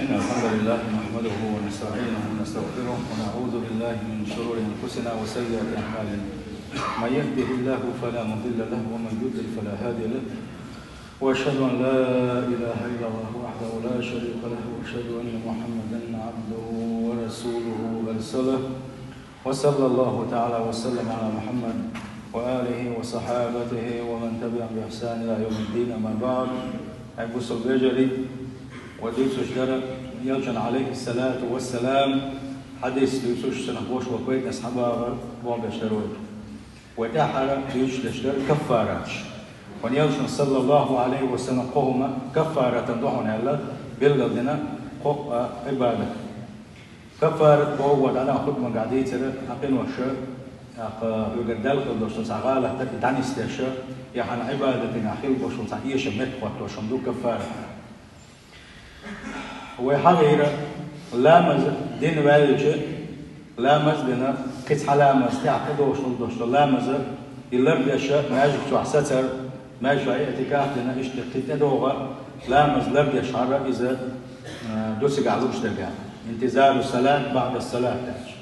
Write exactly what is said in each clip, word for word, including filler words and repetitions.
إن الحمد لله نحمده ونستعينه ونستغفره ونعوذ بالله من شرور أنفسنا وسيئات أعمالنا. من يهده الله فلا مضل له ومن يضلل فلا هادي له. وأشهد أن لا إله إلا الله وحده لا شريك له وأشهد أن محمدا عبده ورسوله أرسله. وصلى الله تعالى وسلم على محمد وآله وصحابته ومن تبعهم بإحسان إلى يوم الدين، أما بعد. Ай бусалба вежарий, вай дуьйцуш дар Элчан, عليه الصلاة والسلام, хьадис дуьйцуш, цунах бохуш вай кхойтта асхьабагара боху беш дар вай. Вай тӀаьххьара дуьйцуш деш дар каффараташ. Вайн Элчано, صلى الله عليه وسلم, кхо хӀума каффаратан ду хьуна аьлла, билгалдина кхо а Ӏибадат. Каффарат боху вай дӀадаханчу хутбангахь дийцира хьан къиноша, тӀаккха хьоьгара даьлла хила долуш цхьа гӀалат дан и дӀанисдеша, я хьан Ӏибадатехь хила болуш цхьа эшам меттахӀоттош хӀума ду каффарат. Вай хьахийра, ламаз дина ваьлча, ламаз дина, кхин цхьа ламаз тӀехь тӀедогӀуш хила долуш долу ламаз, и лардеша маьждиг чохь сацар, маьждиг чохь иътикаф дина, иштта кхин тӀедогӀа ламаз лардеш хьара иза, а, ду цигахь лууш дерг. انتظار الصلاة بعد الصلاة аьлча.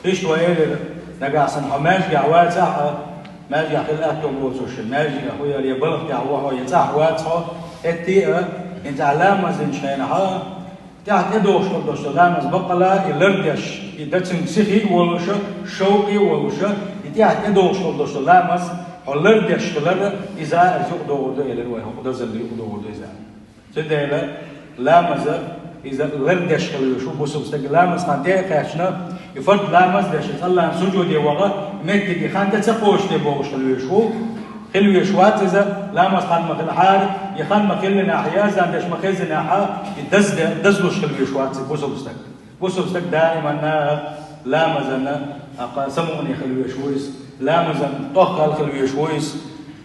Иштта вай элира, нагахь санна хьо маьждигехь вацахь а, маьждигехь хила аьтто боцуш, маьждигехь хӀу яра, я балха тӀехь ву хьо, я цӀахь вац хьо, хӀетте а, хӀинца ахь ламаз динчу хенахь, тӀехь тӀедогӀуш хила долуш долу ламаз баккъала и лардеш, и дан цуьнга сихе а волуша, шовкъе а волуша, и тӀехь тӀедогӀуш хила долуш долу ламаз хьо лардеш хилар, иза а юкъадогӀур ду, элира вай, хӀокху дозалла юкъадогӀур ду иза. Цундела ламаза иза лардеш хила везаш ву бусалба стаг. Ламаз хан тӀе а кхаьчна, и фард ламаз деш, иза АллахӀан сужуде ваха, меттиг и хан тӀе ца кхочушде бохуш хила везаш ву. Хила везаш вац иза, ламаз хан ма хилахьара, и хан ма хиллинехь, я азан деш ма хеззинехь, и дазде-, дазлуш хила везаш вац иза бусалба стаг. Бусалба стаг даиманна ламазана, а, кха-, самукъане хила везаш ву иза, ламазан тӀохкал хила везаш ву иза.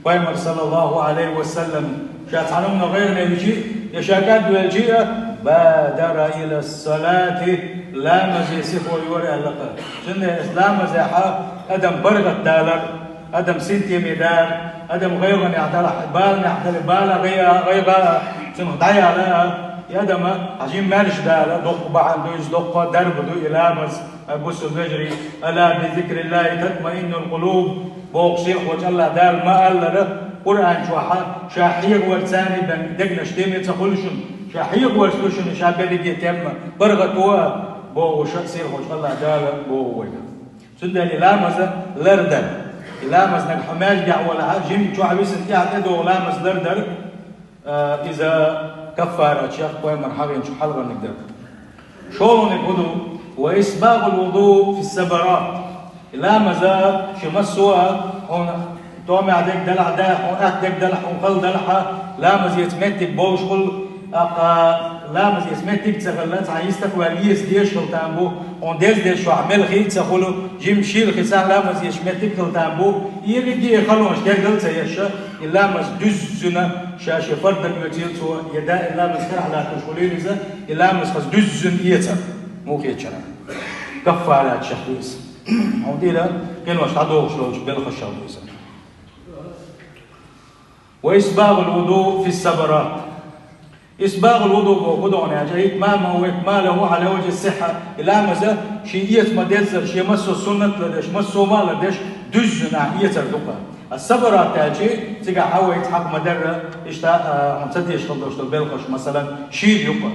Пайхамар, саллаллаху алейхи ва саллам, ша цхьана хӀуманах гӀайгӀане вичи, я ша кӀадвелчи а, бадара иля салати, ламазе сихо йора аьлла-кх. Цундела иза ламазехьа адам паргӀатдалар, адам синтеме дар, адам гӀайгӀанехь далахь, баланехь далахь, бала гӀайгӀа, гӀайгӀа, цунах дӀаяла, и адама хьажим маьрша дала, доккха бахьана ду иза, доккха дарба ду и ламаз. Ай бусалба вежарий, «Ала би зикриллахи татмаиннул къулуб», боху сийлахьчу АллахӀ Дала ма аллара, Къуръан чохьа, ша хьехаварца бен дегнаш тем а ца хуьлу шуна, ша хьехаварца ду шуна ша берриге тем а, паргӀато а, бохуша сийлахьчу АллахӀ Дала боху вайга. Цундела и ламаза лардар. И ламаз нагахь хьо маьждигехь валахьа, жимма чохь висина тӀехь тӀедогӀу ламаз лардар, а, иза каффаратех пайхамар хьахийначу хьалхарниг дара. ШолгӀаниг хӀун ду? Ва исбагъул вуду фи сабарат. И ламаза ши массо а хьуна томехь дерг делахь да, хьуна атта дерг делахь, хьуна хала делахьа, ламаз эца меттиг болуш хуьлу, тӀаккха ламаз эца меттиг а ца хилла, цхьа йистах ваьлла эца дезаш хила там бу, хьуна деза деза шохь мел хи а ца хуьлу, жимма шийла хи санна ламаз эца меттиг а хила там бу, и гӀиги а халонаш гергал а ца еш, и ламаз дуьззина, ша шен фардан оьцийла цо, я даим ламаз карахь латтош хуьлийла иза, и ламаз хаза дуьззина эцар, муха эцара. Каффаратех ду иза. Хьуна тӀера къинош дӀадохуш долчу белхашал ду иза. Ва исбагъул вуду фи сабарат. Исбагъул вуду боху хӀун ду аьлча, итмаман ва икмалаху ала важхи сихха. И ламаза шен эца ма-деззара, шен массо а суннат а лардеш, массо а ма а лардеш, дуьззина ахь эцар ду-кх. Ас-сабарат аьлча, цигахь хьан вайца хьакха ма-дарра, иштта, а, хьуна ца дезаш хила долуш долу белхаш, масалан, шийла ю-кх.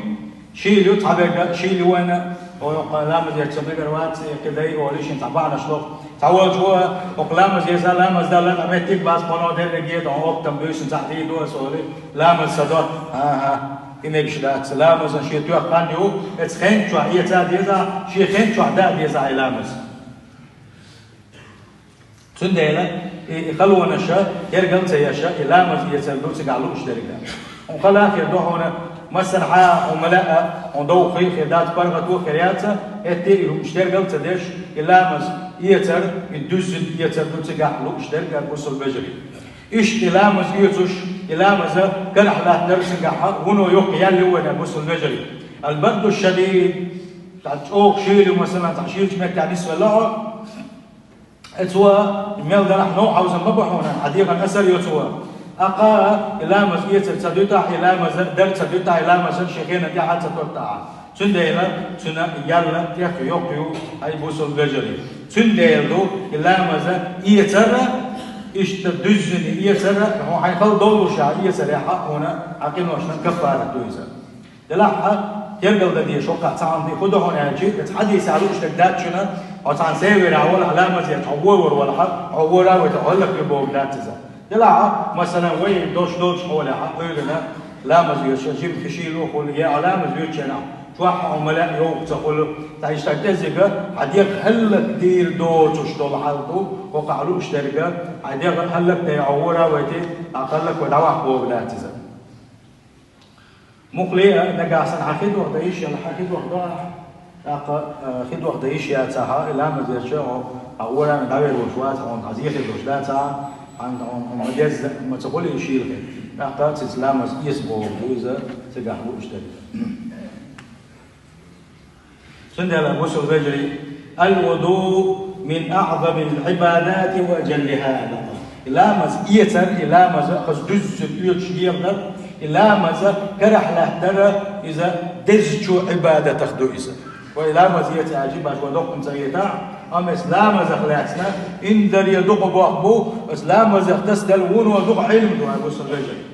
Шийла ю цхьаберга, шийла ю вайна, о, йоккха ламаз эцча мегар вац, и кхин дай олий шен цхьа бахьанаш лоху. Цхьа волчо, хӀокху ламаз эца, ламаз далла, ткъа меттиг бац, кхоно дерриг еда, хьуна оптам буьйсина цхьаъ дийр ду аса олий, ламаз ца до. ХӀан-хӀа, и мегаш дац. Ламазан шен тоьхна хан ю, эца хен чохь эца а деза, шен хен чохь дан а деза и ламаз. Цундела и, и халонаша гергал а ца еш, и ламаз эцар ду цигахь лууш дерг. Хьуна хала хир ду хьуна, массанхьа хьуна ма лаьа, хьуна довха хир дац, паргӀато а хир яц, хӀетте а и хӀумаш гергал а ца деш, и ламаз эцар, и дуьззина эцар ду цигахь лууш дерг, бусалба вежарий. Иштта и ламаз оьцуш, и ламаза карахь латтар цигахь вуно йоккха ял ю вайна, бусалба вежарий. Ал-барду шадид, цхьа чӀогӀа шийла ю, масалан, цхьа шийлачу меттехь нисвелла хьо, Э, цо мел далахь новкъа хьовзам ма бу хьуна, хьан дегӀан асар йо цо. ТӀаккха и ламаз эцар ца дуьтахь, и ламаз дар ца дуьтахь, и ламаз шен хенан тӀехь ца тоттахь. Цундела цуьнан ял тӀех йоккха ю, хьай бусалба вежарий. Цундела ду и ламаз эцар, иштта дуьззина эцар, хьуна хьайн хала доллушехь эцарехь хьуна хьан къиношна каффарат ду иза. Делахь а тергал дан дезаш хӀокхахь цхьа хӀума ду, хӀун ду хьуна аьлча, иза хьадисехь лууш дерг дац шуна, хьо цхьана севера валахь, ламаз эцча хьо вор вар валахь, хьо вора а вайта, хьо хӀаллакве бохург дац иза. Делахь а, масалан, вай дош долчу хьолехь а, Ӏуьйранна ламаз оьцуш жима хи шийла а хуьлу, я Ӏа ламаз оьцучу хенахь чохь а хьо ма лаьа йовха ца хуьлу, цхьа иштта кӀеззига хьан дегӀ хӀаллакдийр доцуш долу хьал ду, хӀокхахь лууш дерг, хьан дегӀ хӀаллакдай, хьо вора а вайта, хьо хӀаллакве дӀаваккха бохург дац иза. Муххале а нагахь санна хьан хи дохдан йиш яла, хьан хи дохдан ахь, тӀаккха, а, хи дохдан йиш яцахь, и ламаз эцча хьо, хьан вора а дӀавер волуш вац, хьуна хьан зен хир долуш дац ахь, хьан, хьуна, хьуна ма дезза, ма ца хуьлу и шийла хи. ТӀаккха цуьнца ламаз эца бохург ду иза, цигахь лууш дерг. Цундела, бусалба вежарий, «الوضوء من أعظم العبادات وأجلها», аьлла. И ламаз эцар, и ламаз хаза дуьззина оьцуш леладар, и ламаз карахь лаьттар, иза дезачу Ӏибадатах ду иза. Вай ламаз эца аьлча, баш вай доккхана ца хетахь, амма аса ламазах лаьцна, инзаре дукха бохку бу, аса ламазах тасаделла вуно дукха Ӏилма ду, ай бусалба вежарий.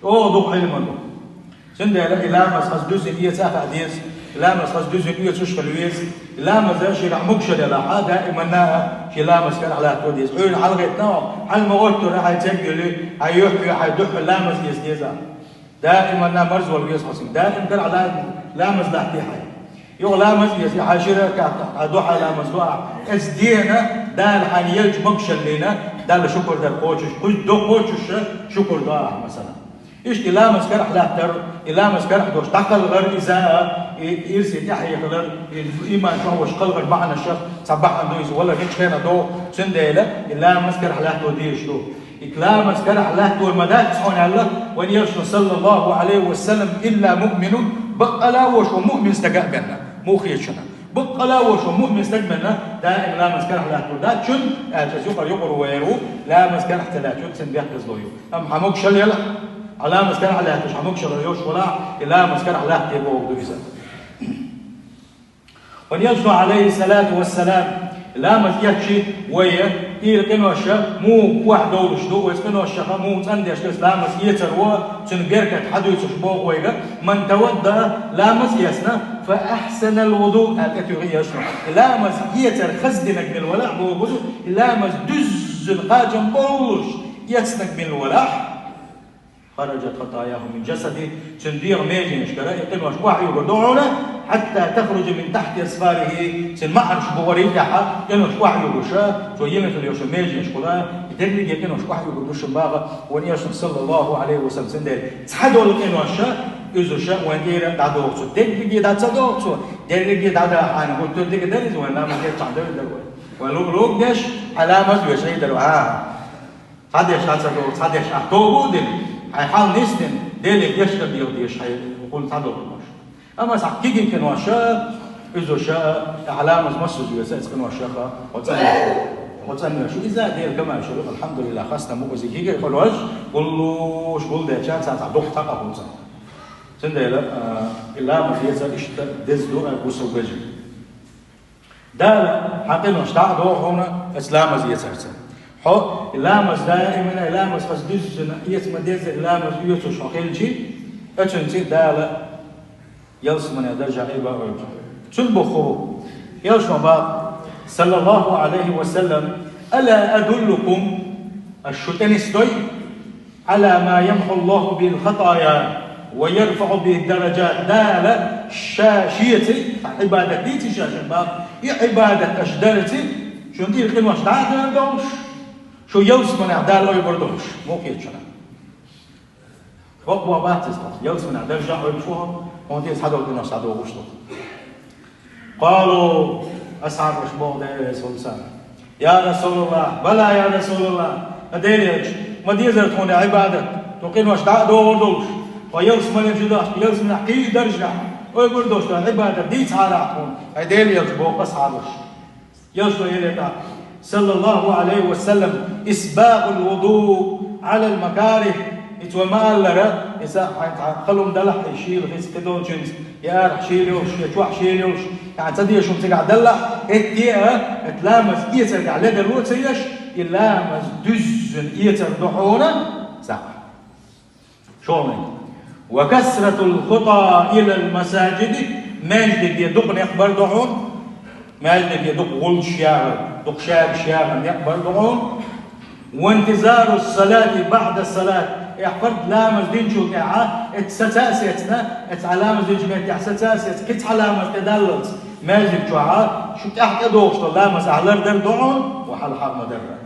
ЧӀогӀа дукха Ӏилма ду. Цундела и ламаз хаза дуьззина эца а хаа деза, и ламаз хаза дуьззина оьцуш хила веза, и ламаз ширахь могушалла елахь а, даиманна а шен ламаз карахь латто деза. Ӏуьйранна хьалагӀеттина хьо, хьал ма гӀоттура хьайн церг йолий, хьайн юьхь а, хьайн дуьхьал ламаз эца деза. Даиманна а марзо вала веза хьо цуьнга. Даим карахь ла-, ламаз латтий хьайн. Юха ламаз эца, хьайн ши ракаӀат, хьайн дуьхьал ламаз до ахь. Оцу дена Дала хьайна еллачу могушаллина Далла шукур дар кхочуш, кхуьнан до кхочуш шукур до ахь, масала. Иштта и ламаз карахь латтар, и ламаз карахь долуш дӀакхалхар иза а, и ирсе тӀаьхьахьекхалар, и иман чохь волуш кхалхар бахьанашах цхьа бахьана ду иза, валар хӀинца хенахь догӀу, цундела и ламаз карахь латто дезаш ду. И ламаз карахь латтор ма дац хьуна аьлла, вайн Элчано, саллаллаху Ӏалайхи ва саллам, «إلا مؤمن», баккъала а волуш ву муъмин стаг а бен, муха хета шуна. Баккъала а волуш ву муъмин стаг бен, даим ламаз карахь латтор дац шуна, аьлча, аса юкъара-юкъара вер ву, ламаз карахь ца лаьттачунна цуьнан бехказло ю. Амма хьан могушалла елахь, хьан ламаз карахь лаьтташ, хьан могушалла йолуш валахь, и ламаз карахь латто бохург ду иза. Вайн Элчано, Ӏалайхи ссалату вассалам, ламаз эцчи вай, и къинош муха охьадовлуш ду, вай къиношха муха цӀандеш ду, ламаз эцаро, цуьнан беркат хьадуьйцуш боху вайга, «من توضأ», ламаз эцна, «فأحسن الوضوء», аьлла тӀетуьйхи Элчано. И ламаз эцар хаза динарг мила валахь бохург ду, и ламаз дуьззина кхачам бовлуш эцнарг мила валахь, «خرجت خطاياه من جسده», цуьнан дегӀан меженашкара и къинош охьаюгур ду хьуна, «حتى تخرج من تحت أظفاره», цуьнан маӀарш бугӀарий тӀехь къинош охьаюгуш, цо йина хила йолчу меженашкахула, и дерриге къинош охьаюгур ду шуна боху вайн Элчано, саллаллаху Ӏалайхи ва саллам, цундела цхьадолу къинош, уьзуш вайн тӀера дӀадоху цо. Дерриге дӀа ца доху цо, дерриге дӀадахьа хьайна гуттар а дика дара иза, вайн ламаз деш чохь девр дара вай. Вай луг-луг деш, хьайн ламаз веш хьийдар вай. Цхьадерш хьан ца догӀу, цхьадерш ахь тоба а дина, хьайн хьал нисдина, Деле гечдар дехар дезаш хьайн гӀуллакх цхьадолу къинош. Амма цхьа кегий къинош, уьзуш, хьан ламаз массаза веца, оцу къиношха хьо цӀанвеш ву. Хьо цӀанвеш ву. Иза Делан камаьршо ю, алхьамдулиллахӀ, хастам бу иза кегий къинош, гуллуш, гулдеча, цхьа-цхьа дукха цхьа къа хуьлу цунна. Цундела, а, и ламаз эцар иштта деза ду, а, бусалба вежарий. Дала хьан къинош дӀа а доху хьуна оцу ламаз эцарца. Хьо и ламаз даимана, и ламаз хаза дуьззина, эца ма-деззара ламаз оьцуш хьо хилчи, оцуьнца Дала ялсамане даржехь Ӏийба а ойла. Цуьнан боху Элчано боху, саллаллаху Ӏалайхи ва саллам: «ألا أدلكم», аш шу тӀе нисдой, «على ما يمحو الله به الخطايا ويرفع به الدرجات», Дала ша шеца, Ӏибадат дийци ша шуна боху, и Ӏибадат аша дарца, шуна тӀера къинош дӀа а дала долуш, шу ялсаманехь Дала ойбур долуш, муха хета шуна. Бакъ боху бац иза, ялсаманехь даржехь ойбуш ву хьо, хьуна тӀера цхьадолу къинош схьадогӀуш ду. قالوا, асхьабаш боху, Делан Элчанца: «يا رسول الله، بلى يا رسول الله, хӀай Делан Элча, ма дезара тхуна Ӏибадат, тхо къинош дӀа а догӀур долуш, тхо ялсамане чу дахча, ялсаманехь кхин а даржехь ойбур долуш тхо Ӏибадат дийцахьара ахь тхуна, хӀай Делан Элча», боху асхьабаш. Элчано элира тӀаккха, саллаллаху Ӏалайхи ва саллам: «إسباغ الوضوء على المكاره, и цо ма-аллара, иза хьайна цхьа хала хӀума далахь, и шийла хица кхидолчуьнца, я арахь шийла йолуш, я чохь шийла йолуш, яхьа ца дезаш хӀума цигахь далахь, хӀетте а, хӀета ламаз эцаргахь ледарло а ца еш, и ламаз дуьззина эцар ду хьуна, сахь. ШолгӀа. وكثرة الخطى إلى المساجد, маьждиге дукха некъ бар ду хьуна, маьждиге дукха гӀулчаш яхар, дукха шараш яхар некъ бар ду хьуна. وانتظار الصلاة بعد الصلاة, эхь фард ламаз динчул тӀаьхьа, эццахь саца а сецна, эццахь ламаз динчу меттехь саца а сецна, кхин цхьа ламаз тӀедаллалц, маьждиг чохь а, шу тӀаьхьа тӀедогӀуш долу ламаз ахь лардар ду хьуна, ва хьала хьагӀ ма дарра.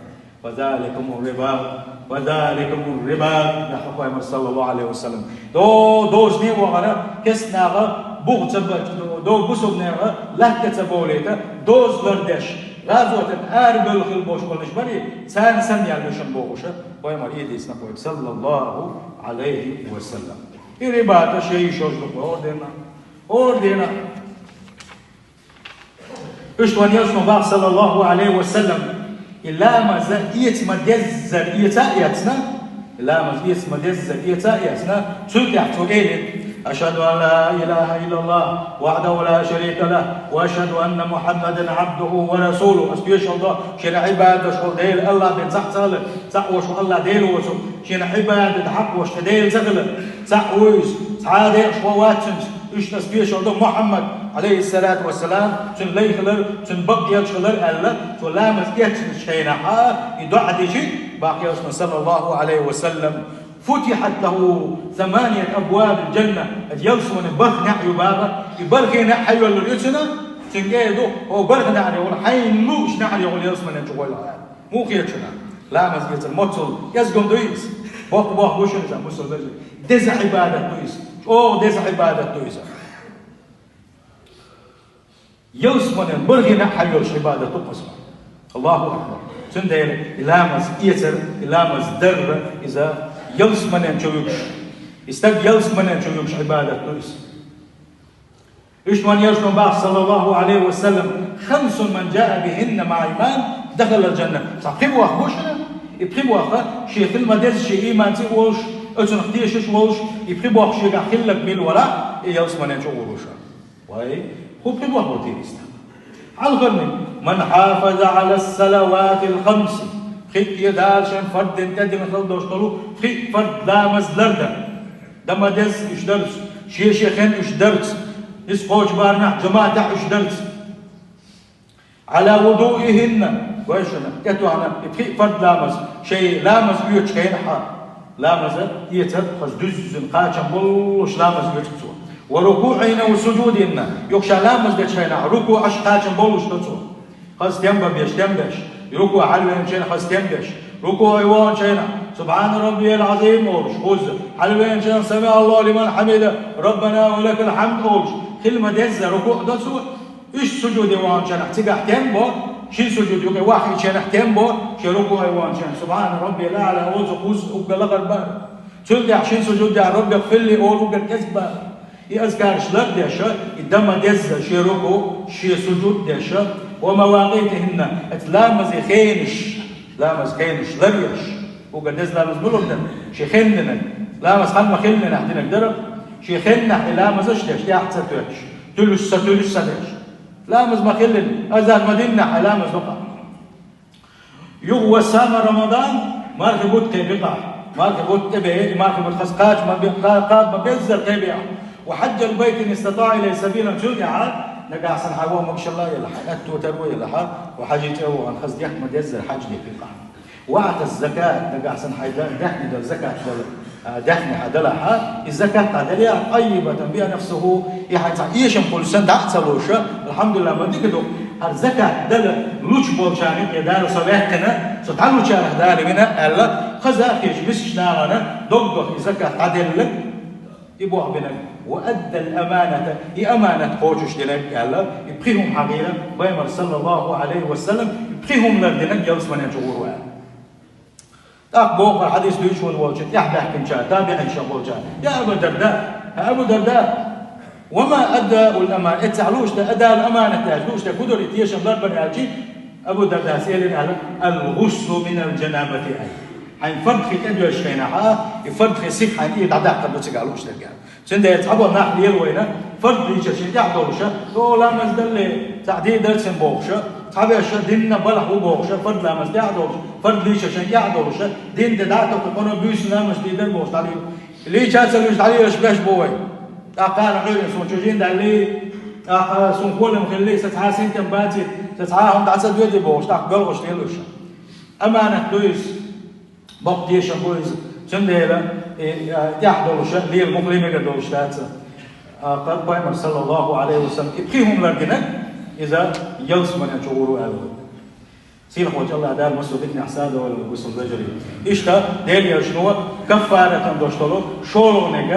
فذلكم الرباط، فذلكم الرباط, аьлла Пайхамара, саллаллаху Ӏалайхи ва саллам. До-, дозане а вахана, кестта наха бух ца бо-, до-, бусалба нехан латта ца бовлийта, доза лардеш, гӀазотан арабевлла хила болуш болнаш барий, царна санна яьлла ю шуна бохуша, Пайхамара и дийцина кхойга, саллаллаху Ӏалайхи ва саллам. И рибат шайн йиш йолуш ду-кх ордена, ордена. Иштта вайн Элчано боху, саллаллаху Ӏалайхи ва саллам, и ламаз эца ма-деззара эца а эцна, и ламаз эца ма-деззара эца а эцна, цул тӀаьхьа цо элира: أشهد أن لا إله إلا الله وحده لا شريك له وأشهد أن محمدا عبده ورسوله. Ас тоьшалла до, шена Ӏибадат деш волу Дела АллахӀ бен цхьаъ ца хилар, цхьаъ волуш волу АллахӀ Дела воцург, шена Ӏибадат хьакъ волуш цхьа Дела ца хилар, цхьаъ ву иза, цхьа а декъашхо вац цуьнца. Иштта ас тоьшалла до Мухьаммад, Ӏалайхиссалату вассалам, цуьнан лай хилар, цуьнан бакъ элча хилар аьлла, цо ламаз эцначу хенахь, и доӀа дичи, боху Элчано, саллаллаху Ӏалайхи ва саллам, فتحت له ثمانية أبواب الجنة, ялсаманин бархӀ неӀ ю боху, и бархӀе неӀ хьайоьллур ю цуьнан, цуьнга эр ду, хӀокху бархӀ неӀаре гӀур, хьайна лууш неӀаре гӀур ялсаманин чу гӀойла. Муха хета шуна? Ламаз эцар моццул кӀезиг хӀума дуй иза? Боккха-боккха бу шуна иза, мусал дажи. Деза Ӏибадат ду иза. ЧӀогӀа деза Ӏибадат ду иза. Ялсаманин бархӀе неӀ хьайоьллуш Ӏибадат ду-кх иза. Аллаху акбар! Цундела и ламаз эцар, и ламаз дарра, иза ялсаманин чу вуьгуш, и стаг ялсаманин чу вуьгуш Ӏибадат ду иза. Иштта вайн Элчано боху, саллаллаху Ӏалайхи ва саллам: خمس من جاء بهن مع إيمان دخل الجنة. Цхьа пхи бохам бу шуна, и пхи бохам шен хила ма-дезза, шен ийман цӀе а волуш, оцунах тешаш а волуш, и пхи бохам шегахь хилларг мила валахь, и ялсаманин чу гӀур ву ша. Вай, хӀун пхи бохам бу те иза? Хьалхарниг: من حافظ على الصلوات الخمس. Пхиъ а Дала шен фард дина, тӀедина хила долуш долу пхиъ фард ламаз лардар. Дан ма-дезза уьш дарца, шен-шен хенахь уьш дарца, иза кхочу барамехь жамаӀатехь уьш дарца. على وضوئهن, гой шуна, тӀетоьхна и пхиъ фард ламаз, шайн ламаз оьцучу хенахь, ламаз эцар хаза дуьззина кхачам болуш ламаз оьцу цо. وركوعهن وسجودهن, юха ша ламаз дечу хенахь рукуӀаш кхачам болуш до цо. Хаза стем бан беш, стем беш. РукуӀе хьалавеанчу хенахь хаза стем беш. РукуӀе ваханчу хенахь: سبحان ربي العظيم олуш, хӀуза. Хьалавеанчу хенахь: سمع الله لمن حمده، ربنا ولك الحمد олуш. Хила ма-дезза рукуӀ до цо. Уьш сужуде ваханчу хенахь цигахь стем бо, шин сужуд юкъе ваххийчу хенахь стем бо, шен рукуӀе ваханчу хенахь: سبحان ربي الأعلى олуш, хӀуза уггар лахара бан. Цул тӀаьхьа шин сужудехь: رب اغفر لي олуш, уггар кӀезиг бан. И азкараш лардеш, и дан ма-дезза шен рукуӀ, шен сужуд деш, ومواقيتهن, оцу ламазан хенаш, ламазан хенаш ларъеш, уггар деза ламаз муьлха дара, шен хенненаг, ламаз хан ма-хиллинехь динарг дара, шен хеннехь и ламазаш деш, тӀаьхьа ца тоьттуш, туьллуш, сатуьллуш ца деш. Ламаз ма-хиллина, азан ма-диннехь, и ламаз дукха. Юха: وصام رمضان, мархи бутт кхебиъахь, мархи бутт тӀебеъе, и мархи бутт хаза кхача ма-бе-, кха-, кхаба ма-беззара кхебеъахь. وحج البيت إن استطاع إليه سبيلا, цул тӀаьхьа, нагахь санна хьан вон могушалла а елахь, аьтту тар вон елахь, ва хьажи цӀе вахана хаза дехьа ма-деззара хьаж дийхкахь. وآتى الزكاة, нагахь санна хьайн да-, даьхни дала закат дала, а, даьхни хьан далахь, и закат хьан далахь, طيبة بها نفسه, и хьайн цхьа эшам хуьлуш санна дӀа а ца луш, алхьамдулиллахӀ, ма дика ду, хӀара закат дала лучу болчарна юкъе Дала со ваьккхина, со дӀалучарах Дала вина аьлла, хаза а хеташ мискачу нахана дог доху и закат дӀаделларг, и боху бинарг, وأدى الأمانة, и аманат кхочуш динарг аьлла, и пхи хӀума хьахийра Пайхамара, саллаллаху Ӏалайхи ва саллам, и пхи хӀума лардинарг ялсаманин чу гӀур ву аьлла. ТӀаккха боху хӀара хьадис дуьйцуш волчу тӀаьхьабаьхкинчара, табиӀинчара болчара: я Абу Дарда, хӀай Абу Дарда, وما أداء الأمانة, эццахь лууш дан, адал аманат аьлча, лууш дан хӀун дара и тешам ларбан аьлча, Абу Дардас элира аьлла: الغسل من الجنابة аьлла. Хьайн фард хи тӀедоьжча хенахь, и фард хи сиха хьайн тӀера дӀадаккхар ду цигахь лууш дерг. Цундела цхьаболу нах лела вайна, фард лийча шен тӀехь долуша, о, ламаз далле, цхьаъ дийдар цуьнан бохуша, цхьаберша динна балхахь ву бохуша, фард ламаз тӀехь долуша, фард лийча шен тӀехь долуша, дин тӀе дӀа а токху, къуно буьйса ламаз дийдар бохуш дӀалийла. Лийча а ца луьйш дӀалелаш беш бу вай. ТӀаккха кхана Ӏуьйрина суна чужин даллий, тӀаккха суна холам хиллий, сан цхьа а синтем баций, сан цхьа а хӀума дӀа ца доьдий бохуш, тӀаккха боьлхуш лелаш. Аманат ду иза, боккха тешам бу иза, цундела и, а, тӀехь долуша, лела мухле мегар долуш дац. А, Пайхамар, саллаллаху Ӏалайхи ва саллам, и пхи хӀума лардинарг, иза ялсаманен чу гӀур ву аьлла. Сийлахьчу АллахӀ Дала массо а диканехь садовла вай, бусалба вежарий. Иштта Делан Элчано каффаратан долуш долу шолгӀаниг,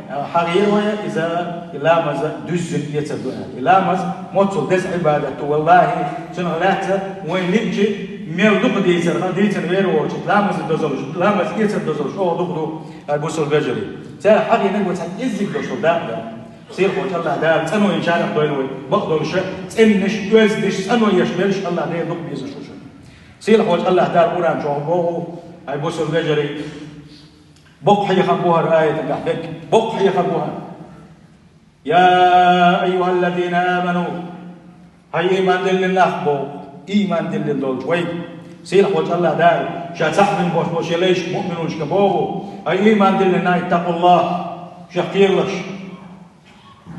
а, хьахийра вай, иза и ламаз дуьззина эцар ду аьлла. И ламаз моццул деза Ӏибадат ду, валлахӀи, цунах лаьцна вайн лиъча мел дукха дийцарх, дийцина вер воцуш, ламаз дозаллаш, ламаз эцар дозаллаш, оха дукха ду, ай бусалба вежарий. Цара хьахийнарг вай цхьа кӀеззиг долуш долу дакъа дара. Сийлахьчу АллахӀ Дала цӀанойначарах дойла вай, бакъдолуша, цӀеннаш, оьздаш, цӀанойеш берш АллахӀ Дела дукха безаш ву шуна. Сийлахьчу АллахӀ Дала Къуръан чохь боху, ай бусалба вежарий, боккха хьехам бу хӀара аятагахь дерг, боккха хьехам бу хӀара. Я айюхаллазина аману, хӀай ийман диллина нах боху, ийман диллина долчу вайга. Сийлахьчу АллахӀ Дала ша цхьаъ вина болуш болу шен лайшка муъминашка боху, хӀай ийман диллина нах, иттакъуллахӀ, шех кхералаш.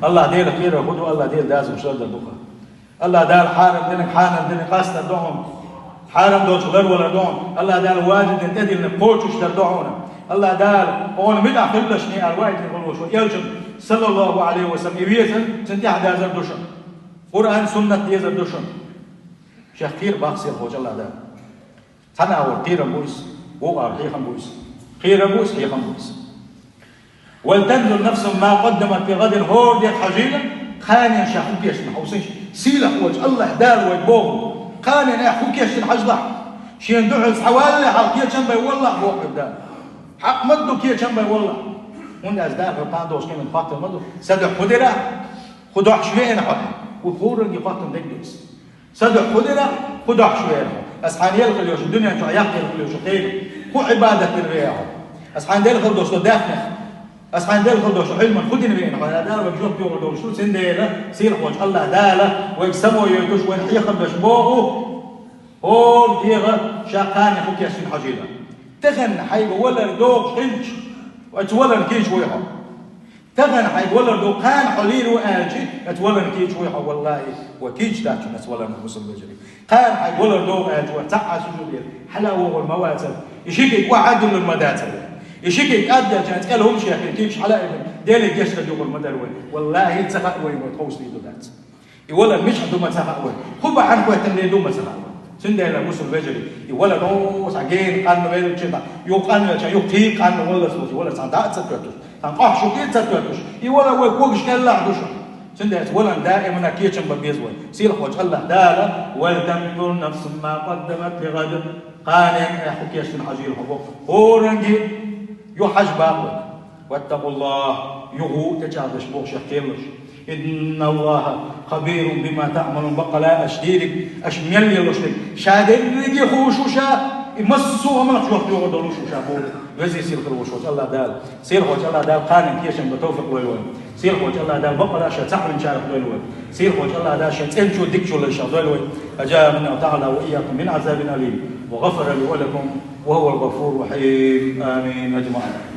АллахӀ Делах кхерар хӀун ду, АллахӀ Делан дазамаш лардар ду-кх. АллахӀ Дала хьарам динарг хьанал динарг къастар ду хьуна. Хьарам долчух ларвалар ду хьуна. АллахӀ Дала важиб динарг тӀедиллинарг кхочушдар ду хьуна. АллахӀ Дала хьуна муьтӀахь хиллалаш, аьлла ваийтина волуш ву Элчан, саллаллаху Ӏалайхи ва саллам, и везар, цунна тӀаьхьадазар ду шуна. Къуръан, суннат дезар ду шуна. Шех кхера боху Сийлахьчу АллахӀ Дала. Цхьана агӀор кхерам бу иза, вукху агӀор хьехам бу иза. Кхерам бу иза, хьехам бу иза. «Валтанзур нафсун ма къаддамат ли гӀадин», хӀора декъа хьажийла, кханенна ша хӀун кечдина хьовсийша. Сийлахьчу АллахӀ Дала вайга боху, кханенна ахь хӀун кечдина хьажалахь. Шена дуьхьал схьавалале хьал кечам бен валалахь боху Дала. Хьакъ ма ду кечам бен валалахь. ХӀунда аьлча Дала хӀара кхана долуш къеман хоттам ма ду. Сан дуьхьа хӀун дира ахь? ХӀун дохьуш веана хьо? ХӀу хӀоранге хоттам дерг ду иза. Сан дуьхьа хӀун дира, хӀун дохьуш веара хьо? Аса хьайна елла хила йолуш, дуьнен чохь яккха елла хила йолуш хӀу кхерий? ХӀун Ӏибадат дина веана хьо? Аса хьайна делла хила долуш долу даьхнех, аса хьайна делла хила долуш долу Ӏилманах хӀун дина веана хьо? Дала вайга жоп доьхур долуш ду, цундела Сийлахьчу АллахӀ Дала вайга само йойтуш, вайна хьехам беш боху, хӀора дегӀа ша кханенна хӀун кечдина хьажийла. Тахана хьайга валар догӀуш хилча, оцу валарна кийча вуй хьо. Тахана хьайга валар догӀу, кхана хьо лийр ву аьлча, оцу валарна кийча вуй хьо, валлахӀи, ва кийча дац шуна оцу валарна, бусалба вежарий. Кхана хьайга валар догӀу аьлча, ва цхьаъ а сужуд яр, хьала а вогӀур ма вацара. И ши куьг охьа а дуьллур ма дацара. И ши куьг кӀадделча, цкъа хӀума шехкина, кийча хьала а йина, Деле гечдар юхур ма дара вай. ВаллахӀи, ца хаьа вайна вай тховса дийр ду дац. И валар мичахь ду ма ца хаьа вай. ХӀун бахьана хӀоьттина дийр ду ма ца хаьа вай. Цундела, бусалба вежарий, и валар, о, цхьа гена къанна велча, юха къанна велча, юха кхин къанна валлалц волчу валар цхьана дӀа а ца тоьттуш, цхьана къахьа шу тӀе а ца тоьттуш, и валар вай когаш кӀеллахь ду шу. Цундела валарна даимана кечам бан беза вай. Сийлахьчу АллахӀ Дала: «Валтанзур нафсун ма къаддамат ли гӀад». Кханенна ахь хӀун кечдина хьажийла хьо боху. ХӀоранге юха хьажа боху вай. «ВаттакъуллахӀ», юха ву тӀечӀагӀдеш боху шех кхералаш. «ИнналлахӀа хабирун бима таӀмалун», баккъала аша дийриг, аша мел лелош дерг, ша дерриге хууш ву ша, и массо а амалх жоп доьхур долуш ву ша боху. Веза-сийлахь волуш волчу АллахӀ Дала. Сийлахьчу АллахӀ Дала кханенна кечам бан товфикъ лойла вайна. Сийлахьчу АллахӀ Дала баккъала ша цхьаъ винчарах дойла вай. Сийлахьчу АллахӀ Дала шен цӀеначу дикачу лайшах дойла вай. أجارنا الله وإياكم من عذاب أليم وغفر لي ولكم وهو الغفور الرحيم. آمين أجمعين.